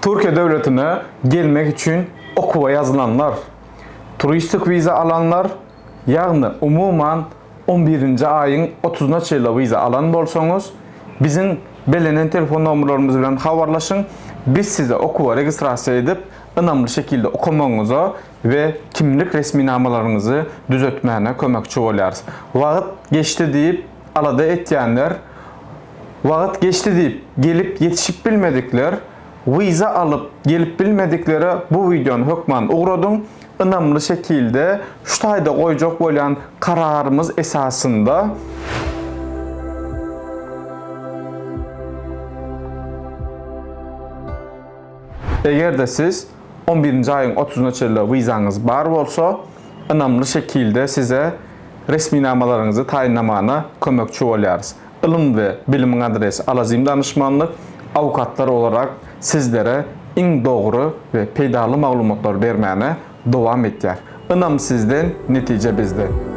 Türkiýe döwletine gelmek üçin okuwa ýazylanlar, turistik wiza alanlar, ýagny umuman on birinji aýyň otuzyna çenli wiza alan bolsaňyz, biziň bellenen telefon nomerlerimiz bilen habarlaşyň, biz size okuwa registrasiýa edip, ynamly şekilde okamagyňyza we kimlik resminamalaryňyzy düzetmäne kömekçi bolýarys. Wagt geçdi diýip alada etýänler, wagt geçdi diýip gelip ýetişip bilmedikler, wiza alyp gelip bilmediklere bu wideony hökman ugradyň, ynamly şekilde şu taýda goýjak bolýan kararymyz esasynda, Eger-de siz on birinji aýyň otuzyna çenli wizaňyz bar bolsa, ynamly şekilde size resminamalaryňyzy taýynlamana kömekçi bolýarys. Ylym we bilimiň adresi Alazim danyşmanlyk, awukatlar olarak sizlere iň dogry we peýdaly maglumatlary bermäne dowam etýär. Ynam sizden, netije bizden.